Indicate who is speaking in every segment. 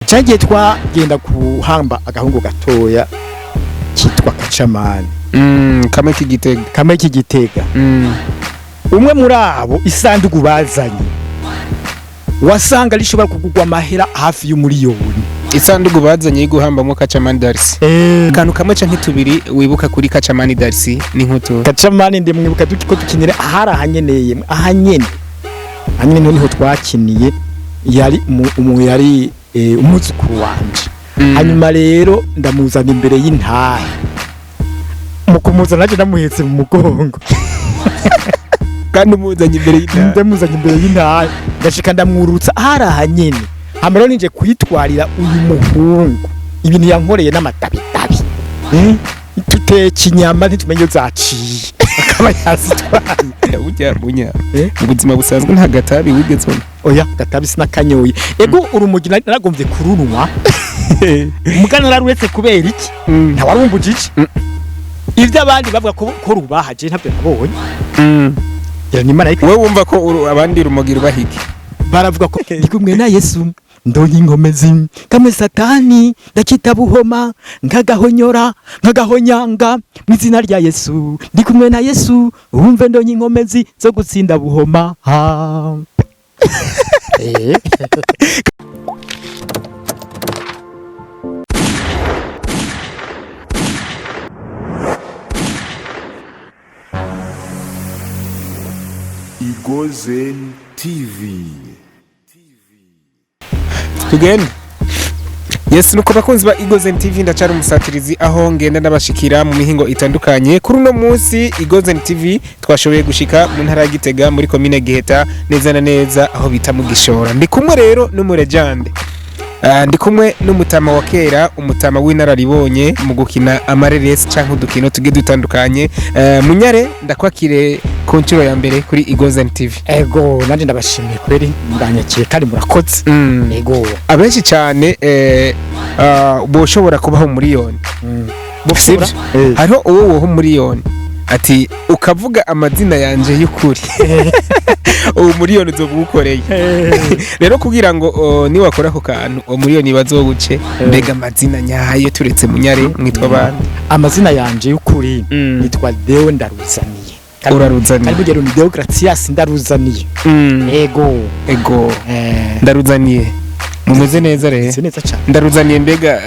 Speaker 1: Cyagiye twagenda kuhamba agahungu gatoya kitwa Kacamani.
Speaker 2: Kamwe k'igitega.
Speaker 1: Kamwe k'igitega. Umwe muri abo isanduku bazanye wasanga rishobora kugurwa amahera hafi y'umuriyoni.
Speaker 2: Isanduku bazanye yo guhambamo Kacamani Darcy. Akantu kamwe canke tubiri wibuka kuri Kacamani Darcy ni nkutu?
Speaker 1: Kacamani ndimwibuka ko dukinira ahari ahanyeneye, ahanyene ahanyene niho twakiniye, yari yari umwuzukuru wanje. Hanyuma rero ndamuzana imbere y'intahe, mu kumuzana naje ndamuhetse mu mugongo.
Speaker 2: Kandi umuzanye imbere y'intahe.
Speaker 1: Ndamuzanye imbere y'intahe ndashika ndamwurutsa ahari ahanyene. Hama rero ninje kwitwarira uyu muhungu ibintu yankoreye n'amatabitabi, tuteka inyama ntitumenye iyo zaciye, akaba yazitwaye.
Speaker 2: Burya munya
Speaker 1: Eh?
Speaker 2: mu buzima busanzwe nta gatabi wigeze ubona?
Speaker 1: Oya, gatabi sinakanyoye. Ego, urumogi naragombye kurunwa mugana nararuretse. Kubera iki? Ntawarumbuje iki? Ibyo abandi bavuga ko rubaha, je ntabyo nabonye. Ngira ni Imana ariko.
Speaker 2: Wowe wumva ko abandi urumogi rubahike?
Speaker 1: Baravuga ko ndi kumwe na Yesu ndonye inkomezi, kamwe satani ndakita buhoma, nkagahonyora nkagahonyanga mu izina rya Yesu. Ndi kumwe na Yesu, wumve, ndonye inkomezi zo gutsinda buhoma ha.
Speaker 3: Igozen TV.
Speaker 2: Tugende. Yes, nuko bakunzi ba Igozen TV, ndacara umusatirizi aho ngenda ndabashikira mu mihingo itandukanye. Kuri uno munsi Igozen TV twashoboye gushika mu ntara ya Gitega, muri komine Giheta, neza na neza aho bita mu Gishora. Ndi kumwe rero n'umurejande. Ndi kumwe n'umutama wa kera, umutama w'inararibonye mu gukina amareresi canke udukino tugiye dutandukanye. Munyare, ndakwakire ku nshuro ya mbere kuri Igozen TV.
Speaker 1: Ego, nanje ndabashimiye kweri, muranyakiye kandi murakoze. Ego.
Speaker 2: Abenshi cyane boshobora kubaho miliyoni. Sibyo? Hariho uwo woha umuriyoni ati ukavuga amazina yanje y'ukuri, uwo muriyoni uzobugukoreye. Rero kugira ngo niwakora ako kantu uwo muriyoni bazoguce, mbega amazina nyayo, turetse Munyare, mwitwa bande?
Speaker 1: Amazina yanje y'ukuri nitwa Deo Ndaruzaniye.
Speaker 2: Uraruzaniye.
Speaker 1: Kandi burya ni Deo Gratias Ndaruzaniye. Ego.
Speaker 2: Ego. Ndaruzaniye, mumeze neza rero?
Speaker 1: Meze neza cyane.
Speaker 2: Ndaruzaniye, mbega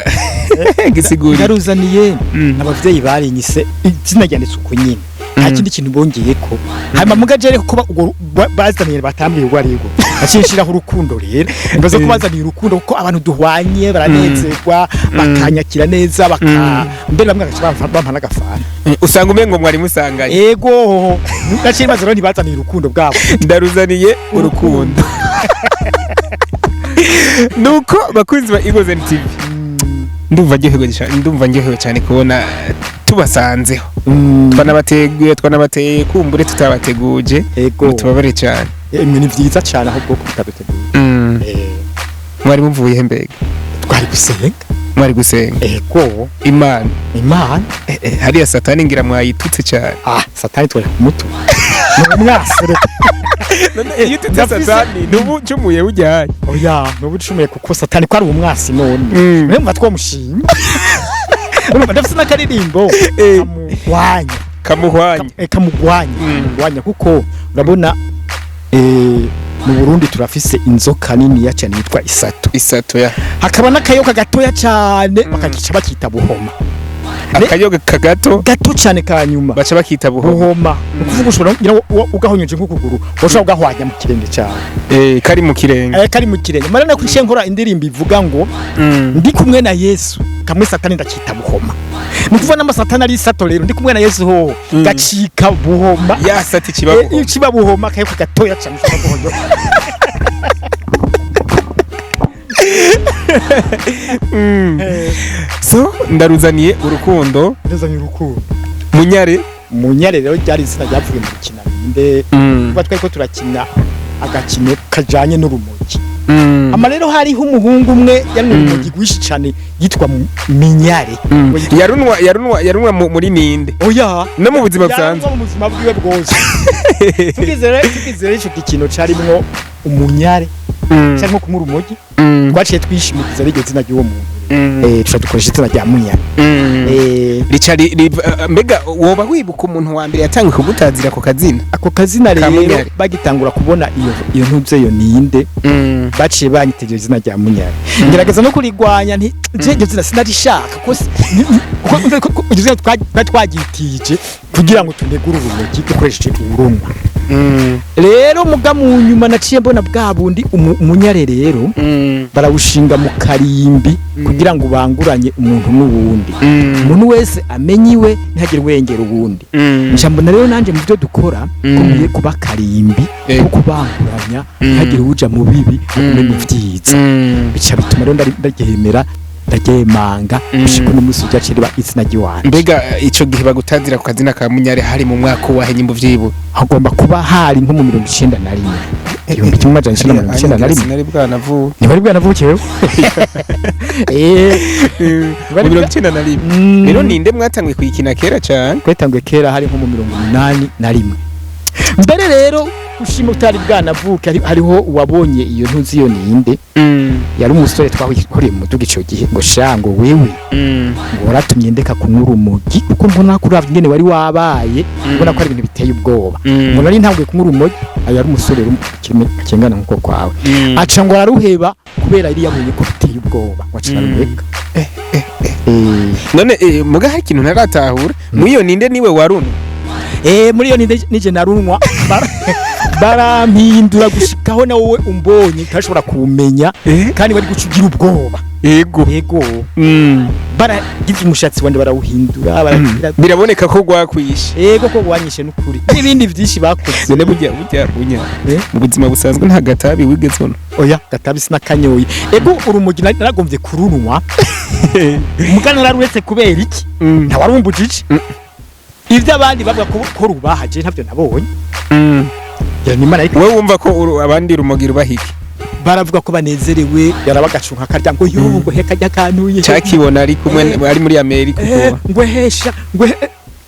Speaker 2: gisiguri?
Speaker 1: Ndaruzaniye, abavyeyi barinyise izina ryanditse uko nyine, nta kindi kintu bongeyeko. Hanyuma muga jere kuko ubwo bazaniye batambwiye ubwo aribwo acinshiraho urukundo. Rero mbaza ko bazaniye urukundo kuko abantu duhwanye baranezerwa, bakanyakira neza, baka mbere bamwe bagaca bampa n'agafana.
Speaker 2: Usanga umengo mwari musanganye.
Speaker 1: Ego, naciye mbaza rero ntibazaniye urukundo bwabo.
Speaker 2: Ndaruzaniye urukundo. Nuko bakunzi ba Igozen TV, ndumva ndyohewe cyane kubona tubasanzeho. Twanabateguye, twanabateye kumbure tutabateguje.
Speaker 1: Ego.
Speaker 2: Tubabare cyane.
Speaker 1: Emwe, ni vyiza cyane ahubwo ko mutaduteguye.
Speaker 2: Mwari muvuye he mbega?
Speaker 1: Twari gusenga.
Speaker 2: Mwari gusenga?
Speaker 1: Ego.
Speaker 2: Imana?
Speaker 1: Imana.
Speaker 2: Hariya satani ngira mwayitutse cyane.
Speaker 1: Ah, satani twari kumutu ni umwasi reka.
Speaker 2: Iyo ututse
Speaker 1: Ndafise-
Speaker 2: satani nubu ncumuye ujyaye.
Speaker 1: Oya, nubu ucumuye kuko satani ko ari umwasi none. Mva twamushimye. Urumva ndafise n'akaririmbo kamugwanya.
Speaker 2: Kamuhwanya.
Speaker 1: Kamugwanya. Kamugwanya kuko urabona mu Burundi turafise inzoka niniya cyane yitwa isato.
Speaker 2: Isato ya.
Speaker 1: Hakaba n'akayoka gatoya cyane bakagica bakita buhoma.
Speaker 2: Akayoga kagato.
Speaker 1: Gato cyane ka nyuma.
Speaker 2: Baca bakita buhoma.
Speaker 1: Buhoma ni ukuvuga ushobora kugira ngo ugahonyoje nk'ukuguru ushobora kugahwanya mu kirenge cyawe.
Speaker 2: Kari mu kirenge.
Speaker 1: Kari mu kirenge. Marana kuciye nkora indirimbo ivuga ngo ndi kumwe na Yesu, kamwe satani ndakita buhoma. Ni ukuvuga n'amasatani ari isato, rero ndi kumwe na Yesu hoho gacika buhoma.
Speaker 2: Ya sati kiba buhoma.
Speaker 1: Kiba buhoma, akayoka gatoya cyane ushobora guhonyora.
Speaker 2: So ndaruzaniye urukundo.
Speaker 1: Ndazanye urukundo.
Speaker 2: Munyare.
Speaker 1: Munyare rero ryari izina ryavuye mu gukina ninde, kuba twari ko turakina agakino kajanye n'urumogi. Ama rero hariho umuhungu umwe yari urumogi rwinshi cyane yitwa Minyare.
Speaker 2: Yarunwa muri ninde?
Speaker 1: Oya.
Speaker 2: No mu buzima busanzwe?
Speaker 1: Yarunwa mu buzima bwiwe bwose. Tugize rero ico gikino carimwo umunyare. Cyangwa nko kunywa urumogi. Twaciye twishimikiza iryo zina ry'uwo muntu. Tuca dukoresha izina rya Munyare.
Speaker 2: Rica mbega woba wibuka umuntu wa mbere yatangiye kugutazira ako kazina?
Speaker 1: Ako kazina
Speaker 2: Ka
Speaker 1: rero,
Speaker 2: Munyare.
Speaker 1: bagitangura kubona iyo ntuze, iyo ninde, baciye banyitegereza izina rya Munyare, ngerageza no kurigwanya nti je iryo zina sinarishaka, kuko kuko iryo zina twari twagitije kugira ngo tunegure urumogi dukoresheje uburumwa. Rero muga mu nyuma naciye mbona bwa bundi umunyare rero barawushinga mu karimbi kugira ngo banguranye umuntu n'uwundi, umuntu wese amenye iwe, ntihagire wengera uwundi. Nca mbona rero nanje mu byo dukora ko nkwiye kuba karimbi ko kubanguranya, ntihagire uja mu bibi, agume mu vyiza. Bica bituma rero ndaryemera, ndaryemanga gushika uno munsi ryaciye riba izina ry'iwanje.
Speaker 2: Mbega ico gihe bagutazira ku kazina ka Munyare hari mu mwaka wahe, nyimbo vyibu?
Speaker 1: Hagomba kuba hari nko mu 91, 1991.
Speaker 2: Sinari bwanavuka.
Speaker 1: Ntibari bwanavukiye wewe?
Speaker 2: Mu 91. Rero ninde mwatanguye kuyikina kera cane?
Speaker 1: Twatanguye kera, hari nko mu 81. Mbere rero ushima utari bwanavuke, hariho uwabonye iyo ntuzi, iyo ninde, yari umusore twahuriye mu muduga ico gihe, ngo sha, ngo wewe, ngo waratumye ndeka kunywa urumogi, kuko mbona kuravye ingene wari wabaye, mbona ko ari ibintu biteye ubwoba, ngo nari ntanguye kunywa urumogi. Ayo yari umusore rero akingana nkuko kwawe, aca ngo araruheba kubera yari yabonye ko biteye ubwoba, ngo aca ararureka.
Speaker 2: None muga hari ikintu ntaratahura muri iyo ninde, niwe warunwa?
Speaker 1: Muri iyo ninde nije narunwa. Barampindura gushikaho na wowe umbonye utashobora kumenya, kandi wari guca ugira ubwoba. Yego. Baragize umushatsi wanje barawuhindura, baragira.
Speaker 2: Biraboneka ko gwakwishe.
Speaker 1: Yego, ko wanyishe n'ukuri, n'ibindi byinshi bakoze.
Speaker 2: None burya bunya
Speaker 1: Eh?
Speaker 2: mu buzima busanzwe nta gatabi wigeze unywa?
Speaker 1: Oya, gatabi sinakanyoye. Ego, urumogi naragombye kurunwa, mugana nararuretse. Kubera iki? Ntawarumbujije. Ibyo abandi bavuga ko rubaha, je ntabyo nabonye. Ngira ni Imana ariko.
Speaker 2: Wowe wumva ko abandi rumogi rubahiki?
Speaker 1: Baravuga ko banezerewe, yarabagacunka akarya, ngo yo, ngo he kajya kantuye.
Speaker 2: Cakibona ari kumwe ari muri Amerika. Uko
Speaker 1: Ngo hesha, ngo he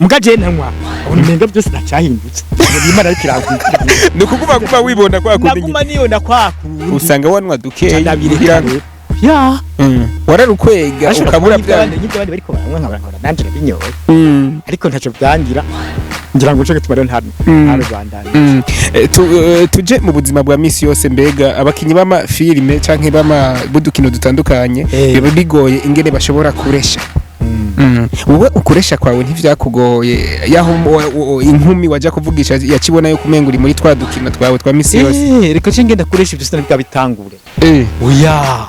Speaker 1: muga je ntanywa, abona umenga byose ntacahindutse. Ngo ni Imana ariko iragwira.
Speaker 2: Ni ukuguma guma wibona kwa kundi nyine.
Speaker 1: Naguma niyona kwa kundi.
Speaker 2: Usanga wanwa dukeyi
Speaker 1: ndabireka
Speaker 2: kugira ngo
Speaker 1: rero. Ya.
Speaker 2: Wararukwega
Speaker 1: Ashobora
Speaker 2: ukabura
Speaker 1: kuba
Speaker 2: bya
Speaker 1: nk'ibyo abandi bariko baranywa, nkabona nanje ndabinyoye, ariko ntaco byangira. Ngira ngo nico gituma rero nta ntarubandanya.
Speaker 2: Tuje mu buzima bwa misi yose. Mbega abakinyi b'amafilime canke b'ama budukino dutandukanye biba bigoye ingene bashobora kuresha. Wowe ukuresha kwawe ntivyakugoye, yaho inkumi waja kuvugisha yakibona yuko umenga uri muri twa dukino twawe twa misi yose?
Speaker 1: Reka nce ngenda kuresha, ibyo sinari bwabitangure. Oya,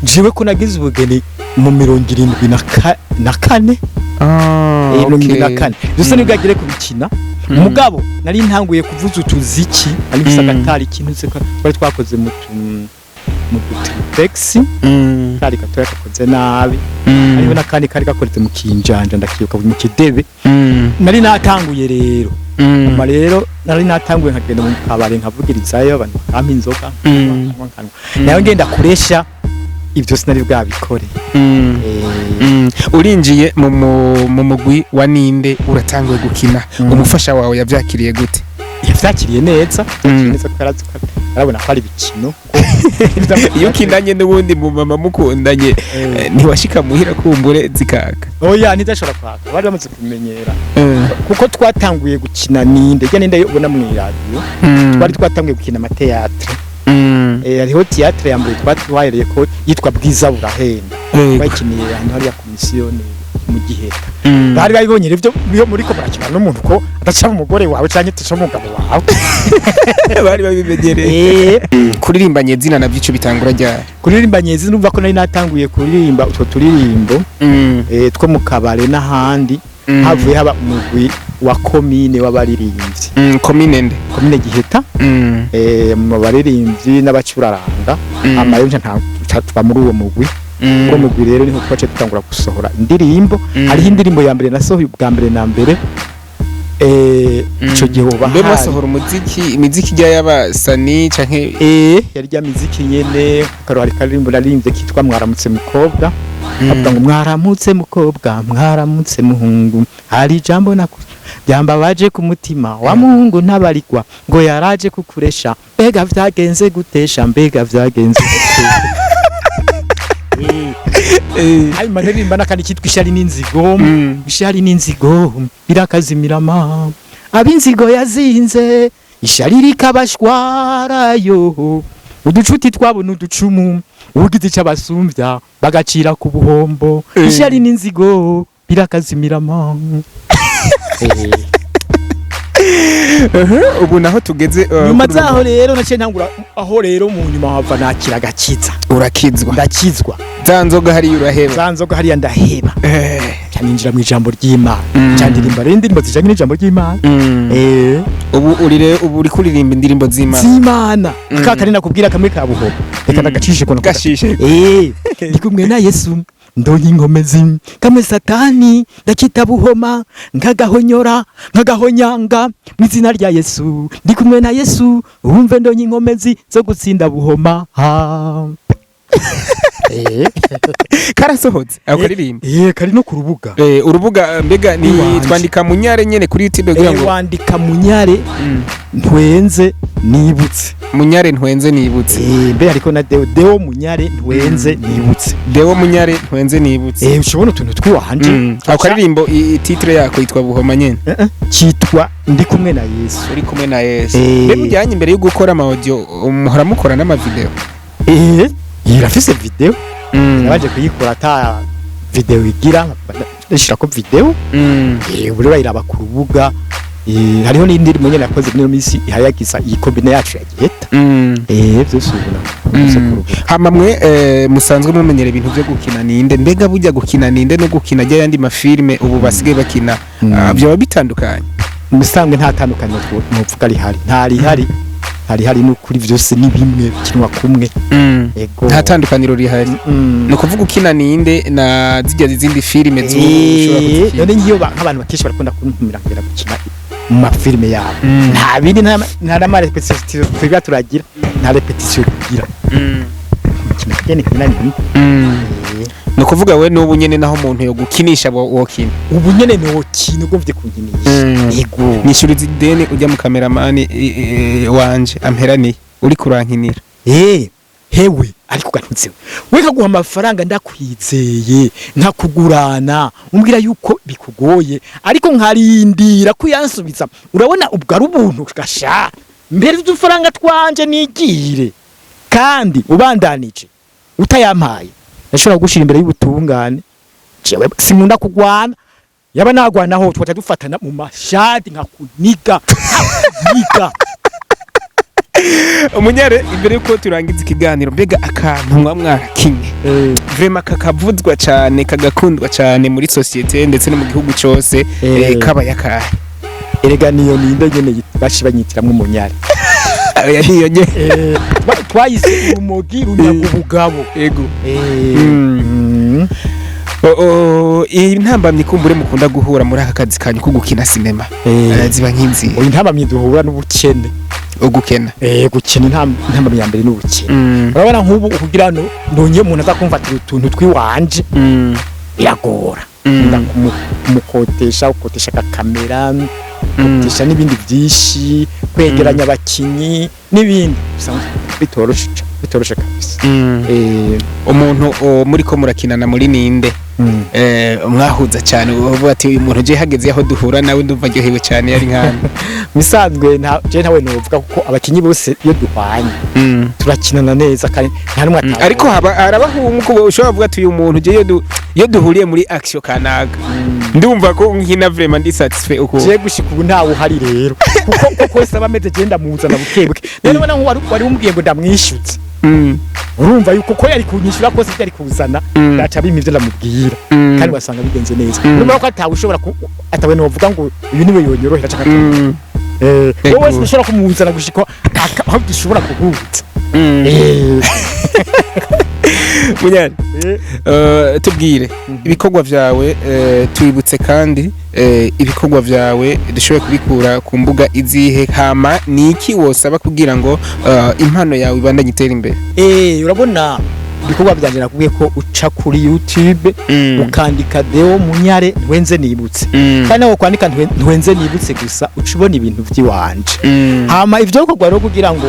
Speaker 1: jewe ko nagize ubugeni mu 74. 74, ibyo sinari bwagere kubikina. Mugabo nari ntanguye kuvuza utuziki, nari mfise agatari, ikintu nzi ko twari twakoze mu dutriplex, kari gatoya gakoze nabi. Hariho n'akandi kari gakoretse mu kinjanja, ndakibuka, mu kidebe. Nari natanguye rero. Nyuma rero nari natanguye nkagenda mu kabare nkavugirizayo, abantu bakampa inzoga, nkanywa, nkanywa. Nayo ngenda kuresha, ibyo sinari bwabikore.
Speaker 2: Urinjiye mu mugwi wa ninde, uratanguye gukina, umufasha wawe yavyakiriye gute?
Speaker 1: Yavyakiriye neza, yavyakiriye neza kuko arazi ko arabona ko ari ibikino.
Speaker 2: Iyo ukinanye n'ubundi mu mama mukundanye, ntiwashika muhira kumbure zikaka?
Speaker 1: Oya, ntidashobora kwaka, bari bamaze kumenyera, kuko twatanguye gukina ninde, rya ninde ubona mu iradiyo, twari twatanguye gukina ama théâtre. Hariho théâtre ya mbere twahereye ko yitwa Bwiza Burahenda, twayikiniye ahantu hariya komisiyoni mu Giheta. Bari babibonye rero ibyo muri ko murakina n'umuntu ko adaca umugore wawe canke ataca umugabo wawe.
Speaker 2: Bari babimenyereye. Kuririmba nyezina navyo ico bitangura ryari?
Speaker 1: Kuririmba nyezi, numva ko nari natanguye kuririmba utwo turirimbo two mu kabare n'ahandi. Havuye haba umugwi wa komine w'abaririmbyi.
Speaker 2: Komine nde?
Speaker 1: Komine Giheta. Mu baririmbyi n'abacuraranga. Hama rero nca tuba muri uwo mugwi. Muri uwo mugwi rero niho twaciye dutangura gusohora indirimbo. Hariho indirimbo ya mbere nasohoye ubwa mbere na mbere, ico gihe uba
Speaker 2: Mbe
Speaker 1: hari
Speaker 2: mwasohora umuziki, imiziki ijya y'abasani canke?
Speaker 1: Yari rya miziki nyene. Karo hari karirimbo naririmbye kitwa Mwaramutse Mukobwa, avuga ngo: "Mwaramutse mukobwa, mwaramutse muhungu, hari ijambo naku Byambabaje ku mutima wa muhungu ntabarigwa, ngo yaraje kukuresha, mbega vyagenze gutesha, mbega vyagenze gute? Hanyuma ndirimba n'akandi kitwa Ishari n'Inzigo. Ishari n'inzigo birakazimirama, ab'inzigo yazinze ishari rikabashwarayo, uducuti twabo n'uducumu, ugize icyo abasumbya bagacira ku buhombo. Ishari n'inzigo birakazimirama.
Speaker 2: Ubu naho tugeze
Speaker 1: Nyuma
Speaker 2: kuri
Speaker 1: zaho rero naciye ntangura aho rero, mu nyuma hava nakira agakiza.
Speaker 2: Urakizwa?
Speaker 1: Ndakizwa.
Speaker 2: Za nzoga hariya uraheba?
Speaker 1: Za nzoga hariya ndaheba, ninjira mu ijambo ry'Imana, candirimba rero indirimbo zijanye n'ijambo ry'Imana.
Speaker 2: Ubu uri rero, ubu uri kuririmba indirimbo z'Imana.
Speaker 1: Z'Imana. Ka kari nakubwira kamwe ka buhobo, reka ndagacishe kono.
Speaker 2: Gashishe.
Speaker 1: Ndi kumwe na Yesu ndonye inkomezi, kamwe Satani ndakita buhoma, nkagahonyora nkagahonyanga mu izina rya Yesu. Ndi kumwe na Yesu, wumve, ndonye inkomezi zo gutsinda buhoma ha.
Speaker 2: Karasohotse ako karirimba?
Speaker 1: Kari no ku rubuga.
Speaker 2: Urubuga mbega ni
Speaker 1: Iwanje.
Speaker 2: Twandika Munyare nyene kuri YouTube kugira ngo
Speaker 1: Wandika Munyare Ntwenze Nibutse.
Speaker 2: Munyare Ntwenze Nibutse.
Speaker 1: Mbe hariko na Deo, Deo Munyare Ntwenze Nibutse.
Speaker 2: Deo Munyare Ntwenze Nibutse.
Speaker 1: Ushobona utuntu twiwanje.
Speaker 2: Ako karirimbo titre yako yitwa Buhoma nyene?
Speaker 1: Kitwa Ndi Kumwe na Yesu.
Speaker 2: Uri Kumwe na Yesu.
Speaker 1: Eh.
Speaker 2: Mbe mujyanye imbere yo gukora ama audio, muhora mukora n'ama video?
Speaker 1: Irafise video. Nabaje kuyikora ata video igira, ndashirako video. Ubu rero bayiraba ku rubuga. Hariho n'indi nyene yakoze muri ino minsi ihayagiza iyi commune yacu ya Giheta. Byose ubona byose ku rubuga.
Speaker 2: Hama mwe musanzwe mumenyera ibintu byo gukina ninde, mbega burya gukina ninde no gukina ajya yandi mafilme ubu basigaye bakina, byaba bitandukanye?
Speaker 1: Musanzwe nta tandukaniro novuga rihari, nta rihari, nta rihari, n'ukuri byose ni bimwe, bikinwa kumwe. Ego.
Speaker 2: Nta tandukaniro rihari?
Speaker 1: Mm.
Speaker 2: Ni ukuvuga ukina ninde na zijya izindi filime z'ubu ushobora kuzikina?
Speaker 1: None ngiyo nk'abantu bakenshi barakunda kuntumira nkagera gukina mu mafilime yabo. Nta bindi, nta n'ama répétition twiga turagira, nta répétition tugira. Gukina kageni kina ni.
Speaker 2: Ni ukuvuga we n'ubu nyene naho umuntu yo gukinisha wokina?
Speaker 1: Ubu nyene nokina ugomvye kunkinisha. Ego.
Speaker 2: Nishuriza ideni ujya mu kameramani wanje amperaniye uri kurankinira.
Speaker 1: Hewe, ariko gatutse we kaguha amafaranga, ndakwizeye nkakugurana, umbwira yuko bikugoye ariko nkarindira kuyansubiza, urabona ubwo ari ubuntu gasha mbere udufaranga twanje nigire, kandi ubandanije utayampaye ndashobora kugushira imbere y'ubutungane. Jewe sinkunda kugwana, yaba nagwanaho twaca dufatana mu mashati nkakuniga nkakuniga.
Speaker 2: Umunyare, imbere yuko turangiza ikiganiro, mbega akantu mwa mwarakinye vraiment kakavuzwa cyane, kagakundwa cyane muri société ndetse no mu gihugu cyose, kabaye akahe?
Speaker 1: Erega niyo ninde nyene bashi banyitiramwo Umunyare.
Speaker 2: Oya, niyo nye.
Speaker 1: Twayise Urumogi Runyaga Ubugabo.
Speaker 2: Ego.
Speaker 1: Mm.
Speaker 2: Iyi ntambamyi kumbure mukunda guhura muri aka kazi kanyu ko gukina sinema, ziba nk'inzihe?
Speaker 1: Oya, intambamyi duhura n'ubukene.
Speaker 2: Ugukena?
Speaker 1: Gukena, intambamyi ya mbere n'ubukene. Urabona nk'ubu kugira ngo ndonye umuntu aza kumfatira utuntu twiwanje biragora. Nda kumukotesha, ukotesha agakamera, ukotesha n'ibindi byinshi, kwegeranya abakinyi n'ibindi usanga bitoroshe, bitoroshe kabisa.
Speaker 2: Umuntu muri ko murakinana muri ninde, mwahuza cyane, uvuga ati uyu muntu je hageze aho duhura nawe ndumva aryohewe cyane, yari nkande?
Speaker 1: Misanzwe nta je ntawe novuga, kuko abakinyi bose iyo duhwanye turakinana neza kandi nta numwe atahura.
Speaker 2: Ariko haba harabahungu ushobora kuvuga ati uyu muntu je iyo duhuriye muri action kanaka ndumva ko nkina vraiment ndi satisfait uko.
Speaker 1: Je gushika ubu ntawe uhari rero, kuko koko wese aba ameze, genda muzana buke buke. Rero ubona nk'uwari wari umubwiye ngo ndamwishyuze, urumva yuko ko yari kunyishyura kose ibyo ari kuzana, ndaca bimpa ivyo ndamubwira, kandi wasanga bigenze neza. Urumva ko atawe ushobora atawe novuga ngo uyu niwe yonyorohera canke
Speaker 2: Ego.
Speaker 1: wowe wese ushobora kumuzana gushika aho dushobora kuhuza.
Speaker 2: Munyari, tubwire ibikorwa vyawe, twibutse kandi ibikorwa vyawe dushobore kubikura ku mbuga izihe, hama ni iki wosaba kugira ngo impano yawe ibandanye itera imbere?
Speaker 1: Urabona Ibikorwa byanje nakubwiye ko uca kuri YouTube, ukandika Deo Munyare Ntwenze Nibutse, kandi nawe kwandika Ntwenze Nibutse gusa, uca ubona ibintu by'iwanje. Hama ivyo bikorwa rero, kugira ngo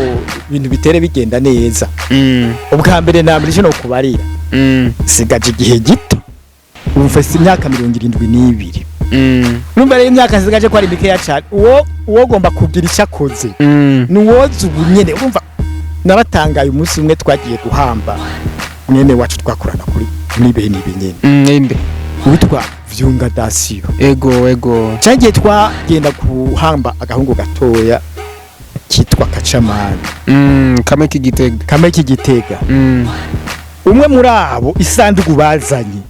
Speaker 1: ibintu bitere bigenda neza, ubwa mbere na mbere icyo nokubarira, sigaje igihe gito. Ubu mfise imyaka 72. Urumva rero imyaka nsigaje ko ari mikeya cyane. Uwo ugomba kugira icyo akoze ni uwoza ubu nyene. Urumva naratangaye, umunsi umwe twagiye guhamba mwene wacu twakorana kuri muri bene ibi nyene,
Speaker 2: Inde?
Speaker 1: witwa Vyunga Dasiyo.
Speaker 2: Ego, ego.
Speaker 1: Cyagiye twagenda guhamba agahungu gatoya kitwa Kacamani.
Speaker 2: Kamwe k'Igitega.
Speaker 1: Kamwe k'Igitega. Umwe muri abo, isanduku bazanye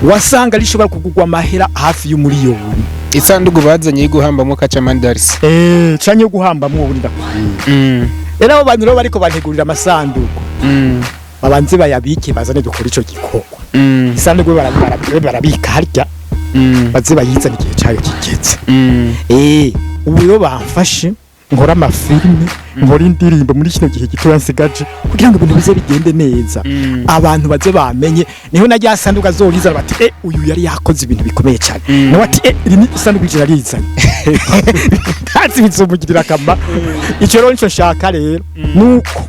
Speaker 1: wasanga rishobora kugurwa amahera hafi y'umuriyoni.
Speaker 2: Isanduku bazanye yo guhambamo Kacamani Darcy?
Speaker 1: Eh, canke yo guhambamwo ubundi, ndakubwiye. Rero abo bantu rero bariko bantegurira amasanduku, babanze bayabike, bazane dukora ico gikorwa. Isanduku barabika harya, baze bayizane igihe cayo kigeze. Ubu rero bamfashe nkora amafilime, nkora indirimbo muri kino gihe gitoya nsigaje, kugira ngo ibintu bize bigende neza, abantu baze bamenye. Niho na rya sanduku azorizana bati: "Eh, uyu yari yakoze ibintu bikomeye cyane." Nawe ati: "Eh, iri ni isanduku ijana rizanye, ntazi bizomugirira akamaro." Icyo rero nico nshaka rero nuko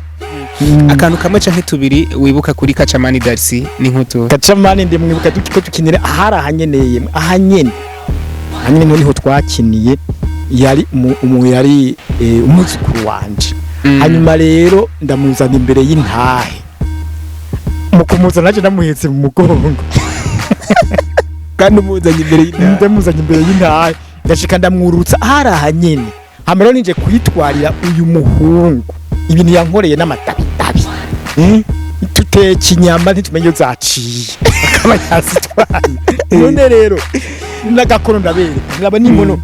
Speaker 2: Akantu kamwe canke tubiri wibuka kuri Kacamani Darcy ni nkutu?
Speaker 1: Kacamani ndimwibuka ko dukinira ahari ahanyeneye, ahanyene ahanyene niho twakiniye. Yari yari umwuzukuru wanje. Hanyuma rero ndamuzana imbere y'intahe, mu kumuzana naje ndamuhetse mu mugongo.
Speaker 2: Kandi umuzanye imbere y'intara?
Speaker 1: Ndamuzanye imbere y'intahe, ndashika ndamwurutsa ahari ahanyene. Hama rero nije kwitwarira uyu muhungu ibintu yankoreye n'amatabitabi. Tuteka inyama ntitumenye iyo zaciye, akaba yazitwaye. None rero n'agakono ndabereka, ndaba n'inkono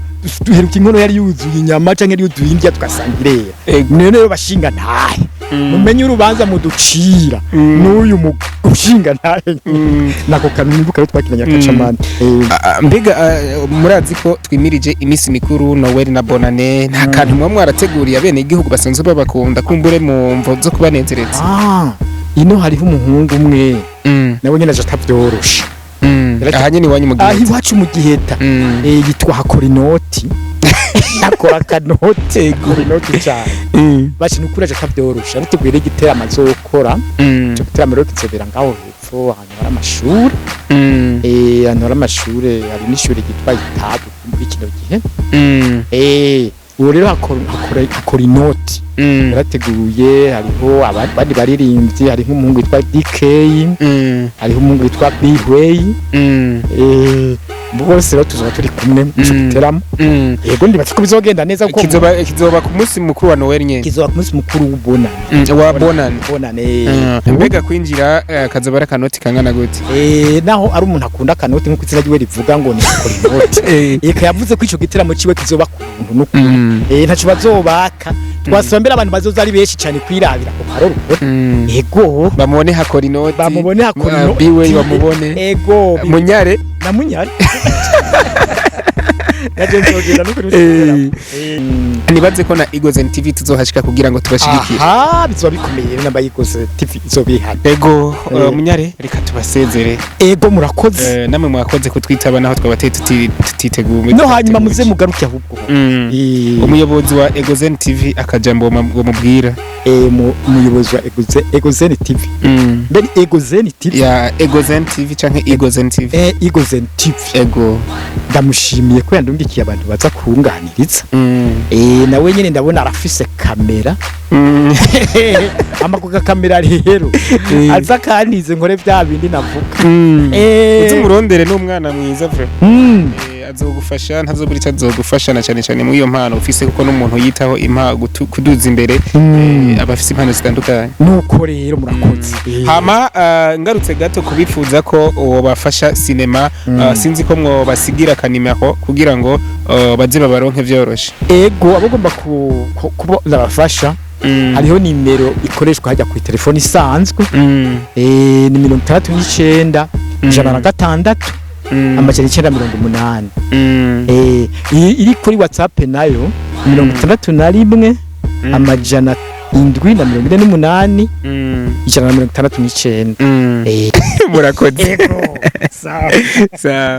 Speaker 1: duheruka, inkono yari yuzuye inyama canke yari yuzuye indya, tugasanga irera. None rero bashinga ntahe, mumenye urubanza muducira n'uyu mushinga ntahe. Nako kantu nibuka rero twakinanye Kacamani.
Speaker 2: Mbega murazi ko twimirije iminsi mikuru, Noel na Bonane, nta kantu muba mwarateguriye abene igihugu basanzwe babakunda, kumbure mu mvo zo kubanezereza?
Speaker 1: Ah, ino hariho umuhungu umwe, nawe nyene aje atavyoroshe.
Speaker 2: Aha nyene iwanyu mu
Speaker 1: Aho
Speaker 2: Giheta?
Speaker 1: iwacu mu Giheta. Yitwa Hakora Inoti, akora akanoti, akora inoti cyane. Bashi nukuri aje atavyoroshe, arateguye rero igiteramo azokora. Ico giteramo rero kizobera ngaho hepfo ahantu hari amashuri. Ahantu hari amashure, hari n'ishure ryitwa Itabu muri kino gihe. Uwo rero hakora inoti, yarateguye. Hariho abandi baririmbyi, hariho umuhungu witwa DK, hariho umuhungu witwa Bihwey. Bose rero tuzoba turi kumwe mu ico giteramo. Yego, ndibaza ko bizogenda neza kuko
Speaker 2: Kizoba ku munsi mukuru wa Noel nyene?
Speaker 1: Kizoba ku munsi mukuru w'Ubunane.
Speaker 2: Wa Bonane.
Speaker 1: Bonane.
Speaker 2: Mbega kwinjira kazoba ari akanoti kangana gute?
Speaker 1: Naho ari umuntu akunda akanoti nk'uko izina ryiwe rivuga ngo ni Hakora Inoti, eka yavuze ko ico giteramo ciwe kizoba ku buntu n'ukuri. Ntaco bazobaka. Twasaba mbere abantu bazoza ari benshi cyane kwirabira ku karoro. Ego.
Speaker 2: Bamubone Hakora Inoti.
Speaker 1: Bamubone Hakora Inoti.
Speaker 2: Biwe bamubone.
Speaker 1: Ego.
Speaker 2: Munyare.
Speaker 1: Na Munyare naje nzogenda n'ukuri.
Speaker 2: Nibaze ko na Eagles TV tuzohashika kugira ngo tubashigikire.
Speaker 1: Aha bizoba bikomeye, namba Eagles TV izobihana.
Speaker 2: Ego, Munyare, reka tubasezere.
Speaker 1: Ego, murakoze.
Speaker 2: Namwe mwakoze kutwitaba naho twabateye tutiteguye.
Speaker 1: No hanyuma muze mugaruke ahubwo.
Speaker 2: Umuyobozi wa Egozen TV, akajambo mubwira?
Speaker 1: Umuyobozi wa Egozen TV, mbere Egozen TV.
Speaker 2: Ya Egozen TV canke Egozen TV.
Speaker 1: Egozen TV.
Speaker 2: Ego.
Speaker 1: Ndamushimiye ko yandungikiye abantu baza kunganiriza. Nawe nyene ndabona arafise kamera. Amakuga kamera rero aza kantize nkore bya bindi navuga.
Speaker 2: Uze umurondere, n'umwana mwiza vrai. Azogufasha, ntazobura icyo azogufasha, na cyane cyane muri iyo mpano ufise, kuko n'umuntu yitaho kuduza imbere aba afise impano zitandukanye.
Speaker 1: Nuko rero murakoze.
Speaker 2: Hama ngarutse gato kubifuza ko wobafasha sinema, sinzi ko mwobasigira akanimero kugira ngo baze babaronke vyoroshe.
Speaker 1: Ego, abagomba kuba nabafasha, hariho nimero ikoreshwa hajya ku telefone isanzwe. Ni 69 106 980. Iri kuri WhatsApp nayo 61 748 169.
Speaker 2: Murakoze.
Speaker 1: Ego, sawa.
Speaker 2: Sawa.